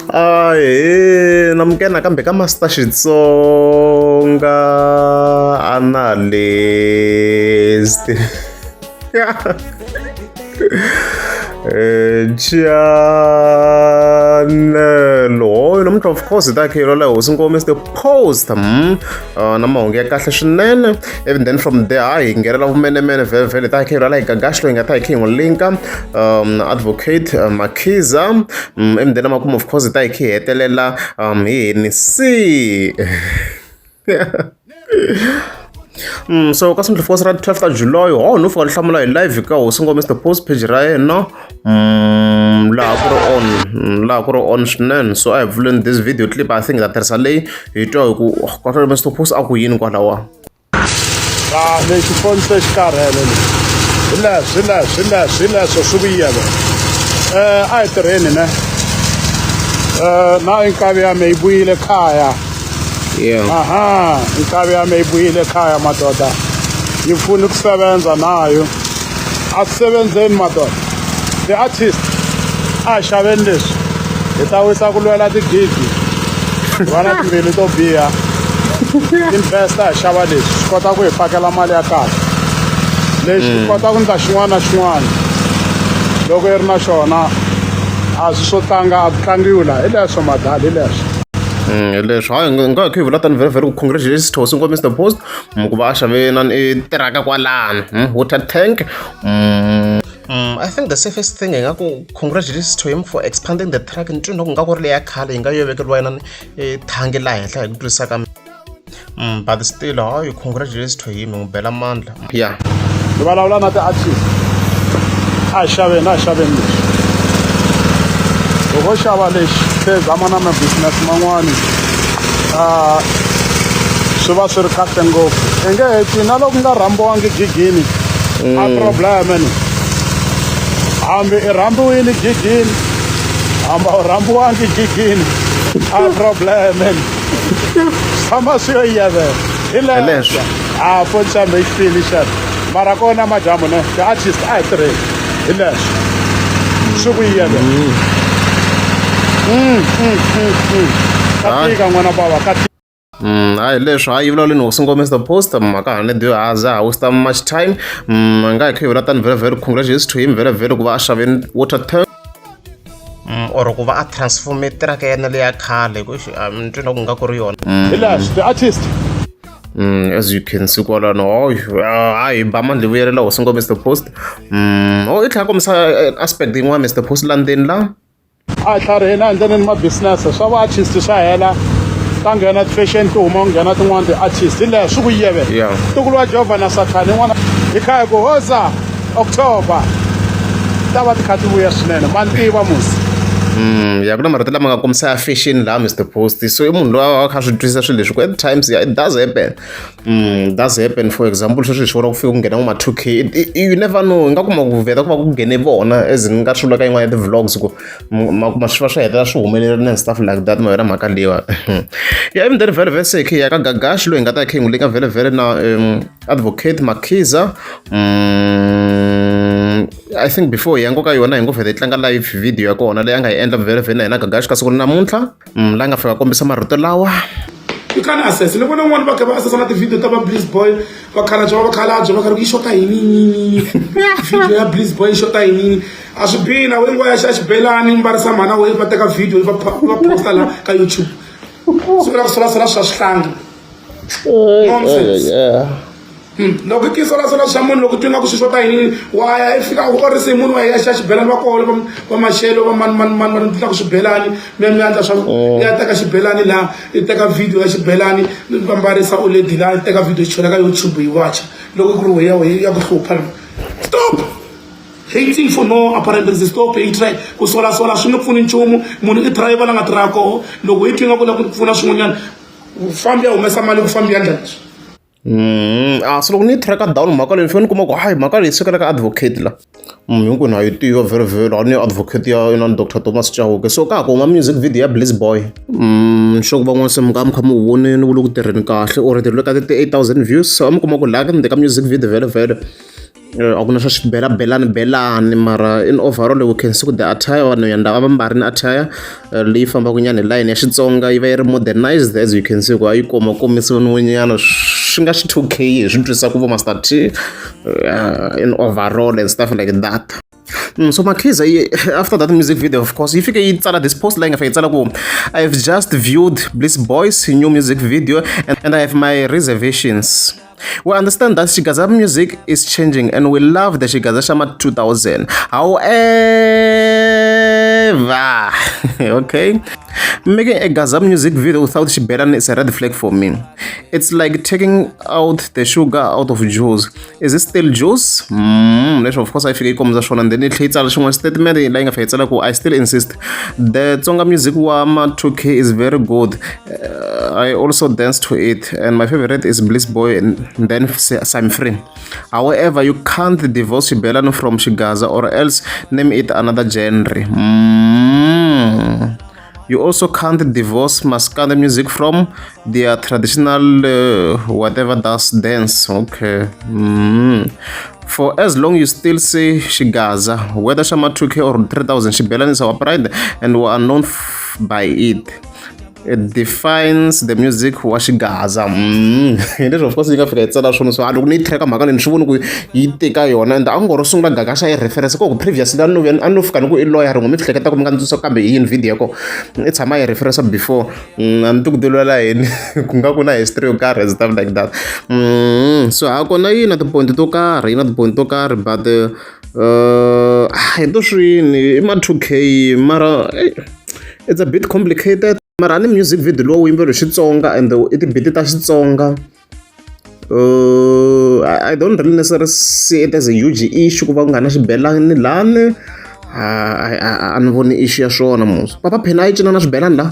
Ahee namukela nakambe ka Master Xitsonga Analyst channel hoyo namuntlha of course hi ta khe hi lwela hosi ngome the post na mahungu ya kahle swinene even then from there hayi hi nghenela vumenemene vhele vhele hi ta khe hi lwela hi gagaxi loyi hi nga ta hi khe hi n'wi linka advocate Makhiza emudeni makumu of course hi ta hi khe hi hetelela hi Hennessy so ka Sunday of course ra 12 ta July ho no fika ni hlamula hi live ka hosi ngo Mr Post page ra yena laha ku ri on laha ku ri on swinene so a hi pfuleni this video clip I think hi ta tirhisa leyi hi twa hi ku oh, Mr Post a ku yini kwalawa. Ah, lexi foni se xi karhele lexi hi leswi hi leswi hi leswi hi leswo swi vuyele um a hi tirheni ne um na inkavi ya me yi vuyile khaya aha inkavi ya me yi vuyile khaya madoda yi pfuni ku sebenza nayo a sisebenzeni madoda the artist a hi xaveni leswi hi ta wisa ku lwela tigigi va na timbilu to biha investa hi xava leswi swi kota ku hi fakela mali ya kahle lexi mm. kota ku ndla xin'wana na xin'wana loko yi ri na xona a swi swo tlanga a ku tlangiwi laha hi leswo madala hi leswo mm, hi leswo hayi nga khe hi vula tani very very congratulations to hosi Mr Post ku va a xave na i tirhaka kwalano water tank. I think the safest thing hi nga ku congratulations to him for expanding the truck ni twi ku nga ku ri leya khale yi nga yo vekeriwa yena thangi laha henhla hi ku twisisa ka but still hayi congratulations to him hi n'wi bela mandla ya ni vulavula na ti-artist a hi xaveni a hi xaveni leswi loko xava lexi se zama na ma-business man'wani um swi va swi ri kahle ngopfu i nge heti na loko nga rhambiwangi gigini a problem ni hambi i rhambiwile gigini hambi a wu rhambiwangi gigini a problem ni tshama swi yo yevela hi leswo a foni xambe yi fili xana mara kona madyambu ne ti-artist a hi tirheni hi leswo swi ku yevela ka tika n'wana bava ka Hayi leswi hayi yi vulavuleni hosi ngoma Mr Post mhaka ha ni haza ha waste much time nga hi kha hi vula tani very very congratulations to him very very ku va a xave water tank or ku va a transforme tiraka ya yena leya khale ku ni twi na ku nga ku ri yona. Hi leswi the artist As you can see kwalano hayi ba mandla vuyelela hosi ngoma Mr Post oh i tlhela kombisa aspect yin'wana Mr Post la ndzeni la. A hi tlhariheni a hi endleni ma-business swa va-artist swa hela ta nghena ti-fashion ti huma ku nghena tin'wana ti-artist hi leswi ku yeve ntukulu wa Jehovha na Sathana yin'wana hi kha hi ku hoza October ta va ti kha ti vuya swinene ma ni tiva musi. Ya ku na marito lama nga kombisa ya fashion laha Mr Post so i munhu loyi a kha a swi twisisa swilo leswi ku at times yeah, it does happen. Does happen for example sweswi hi swi vona ku fika ku nghena ma 2K you never know i nga kuma ku vheta ku va ku nghene vona as ni nga swi vula ka yin'wana ya ti-vlogs ku ma kuma swi va swi hetelela swi humelerile and stuff like that ma yona mhaka leyiwa ya even then vhele vhele se hi ya ka Gagashi loyi hi nga ta hi kha hi n'wi lika vhele vhele na advocate Makhiza I think before hi ya nkoka yona hi ngo vhele hi tlanga live video ya kona leyi a nga yi endla vhele vhele na yena Gagashi ka siku ri namuntlha la nga fika kombisa marito lawa. You can't assess. Ni vona un'wana va kha va assessa na ti-video ta va Bliss Boy, vakhalabye va vakhalabye va karhi ku yi xota hi yini video ya Bliss Boy yi xota hi yini. A swi bihi na wena ya xa xibelani mbarisa mhana we va teka video va va posta la ka YouTube. Sungula ku solasola swa swihlangi. Nonsense. Loko i solasola swa munhu loko twi nga ku swi xota yini wa ya i fika u orise hi munhu wa ya xa xibelani va kona va va maxelo va mani mani mani va ndla ku xibelani mi ya mi ya endla swa ya teka xibelani laha i teka video ya xibelani va mbarisa u lady laha i teka video xi chela ka YouTube yi wacha loko ku ri weya weya ya ku hlupha stop hating for no apparent reason stop hate try ku solasola swi nge pfuni nchumu munhu i driver la nga tirhaka koho loko i twi nga ku la ku pfuna swin'wanyana fambi ya humesa mali ku fambi ya ndla leswi. A se loko ni yi track down mhaka leyi ni fike ni kuma ku hayi mhaka leyi sukela ka advocate la hinkwenu ha yi tiva very very a ni advocate ya inani Doctor Thomas Chauke so ka ha ku huma music video ya Bliss Boy sure ku van'wana se mi nga mi kha mi wu vonile wu le ku tirheni kahle already ri le ka 38,000 views so mi kuma ku laha ka ndzeni ka music video vhele vhele. A ku na swa xibelabelani belani mara in overall we can see ku the attire vanhu ya ndava va mbarini attire leyi fambaka nyana hi line ya Xitsonga yi va yi ri modernized as you can see ku a yi komakomisiwanyana swi nga xi 2K hi swi twisisa ku vo Master T in overall and stuff like that. So Makhiza, after that music video, of course, yi fike yi tsala this post leyi nga fika yi tsala ku I've just viewed Bliss Boys new music video and I have my reservations. We understand that Xigaza music is changing and we love the Xigaza Shama 2000. However, okay, making a Gaza music video without Xibelani is a red flag for me. It's like taking out the sugar out of juice. Is it still juice? Leswi of course a yi fike yi kombisa swona and then yi tlhe yi tsala xin'wana statement leyi nga fika yi tsala ku I still insist the Tsonga music wa ma 2K is very good. I also dance to it and my favorite is Bliss Boy and then Sam Free. However, you can't divorce Xibelani from Xigaza or else name it another genre. You also can't divorce Maskandi music from their traditional whatever does dance. Okay. For as long you still say Xigaza, whether Shama 2K or 3000, Xibelani is our pride and we are known by it. It defines the music wa Xigaza. Leswi of course yi nga fika yi tsala swona so a loko ni yi track mhaka leyi ni swi voni ku yi teka yona and a ngo ro sungula Gagasha yi reference ko ku previously a no a no fika ni ku i lawyer rin'we mi hleketa ku mi nga ni tsundzuxa kambe hi yini video ya kona i tshama yi reference before a ni ti ku tilwela yini ku nga ku na history yo karhi and stuff like that. So ha kona yi na ti-point to karhi yi na ti-point to karhi but hi to swini i ma 2K mara it's a bit complicated. Mara a ni music video lowu wu yimbeleriwa hi Xitsonga and i ti-beat ta Xitsonga. I don't really necessarily see it as a huge issue ku va ku nga na xibelani lani a ni voni issue ya swona mos. Papa Penny a yi cina na swibelani la.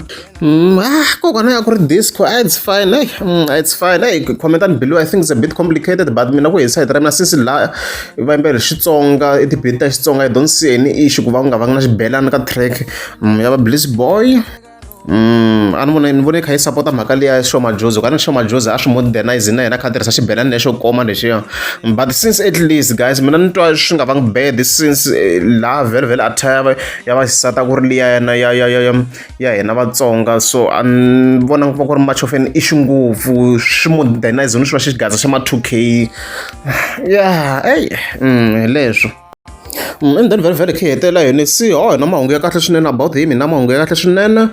Kokwana ya ku ri disco it's fine hey, it's fine hey, comment below. I think it's a bit complicated but mina ku hi side ra mina since la va yimbelela hi Xitsonga i ti-beat ta Xitsonga I don't see any issue ku va ku nga vangi na xibelani ka track ya va Bliss Boy. A ni vona ni vone yi kha yi sapota mhaka liya ya Sho Madjozi ka ni Sho Madjozi a swi modernize na yena a kha a tirhisa xibelani lexo koma lexiya but since at least guys mina ni twa swi nga vangi bad since laha vhele vhele attire ya vaxisati a ku ri liya ya ya ya ya ya hina Vatsonga so a ni vona ku va ku ri much of an issue ngopfu swi modernize ni swi va xigaza xa ma 2K yeah ey hi leswo. And then vhele vhele khe hi hetelela hi si ho hi na mahungu ya kahle swinene about him hi na mahungu ya kahle swinene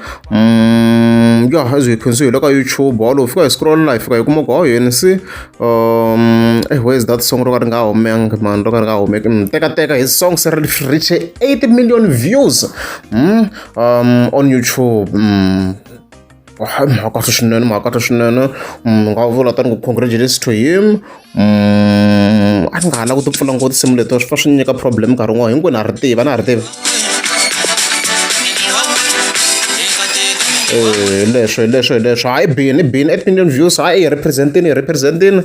yeah as you can see hi le ka YouTube loko fika hi scroll la hi fika hi kuma ku ho yini si where is that song ro ka ri nga humengi man ro ka ri nga humeki teka teka his song se ri reach 8 million views on YouTube. Mhaka kahle swinene mhaka kahle swinene ni nga vula tani ku congratulations to him. A ni nga ha lavi ku ti pfula ngopfu tinsimu letiwa swi fa swi nyika problem nkarhi wun'wana hinkwenu ha ri tiva na ha ri tivi hi leswo hi leswo hi leswo hayi bini bini 8 million views hayi yi representini yi representini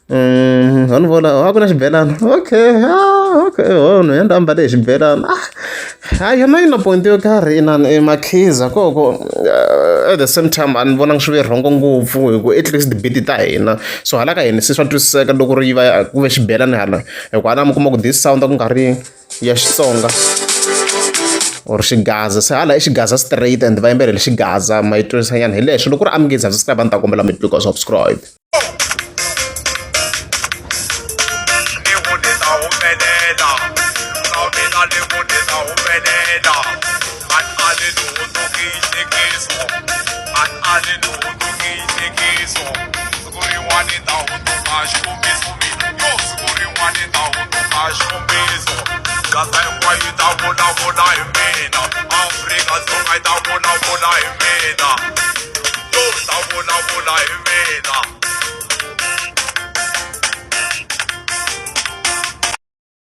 a ni vona a ku na xibelana okay okay ho no ya ndzi ambale hi xibelana hayi yona yi na point yo karhi inani Makhiza koko at the same time a ni vonangi swi ve wrong ngopfu hi ku at least ti-beat ta hina so hala ka hina se swa twisiseka loko ri yi va ku ve xibelani hala hi ku hala mi kuma ku this sound a ku nga ri ya Xitsonga or Xigaza se hala i Xigaza straight and va yimbelela Xigaza ma yi twisisa nyana hi leswo loko ku ri a mi nge subscribe a ni ta kombela mi tlika subscribe. Gaza hinkwayo yi ta vulavula hi mina Afrika-Dzonga yi ta vulavula hi mina yo ta vulavula hi mina.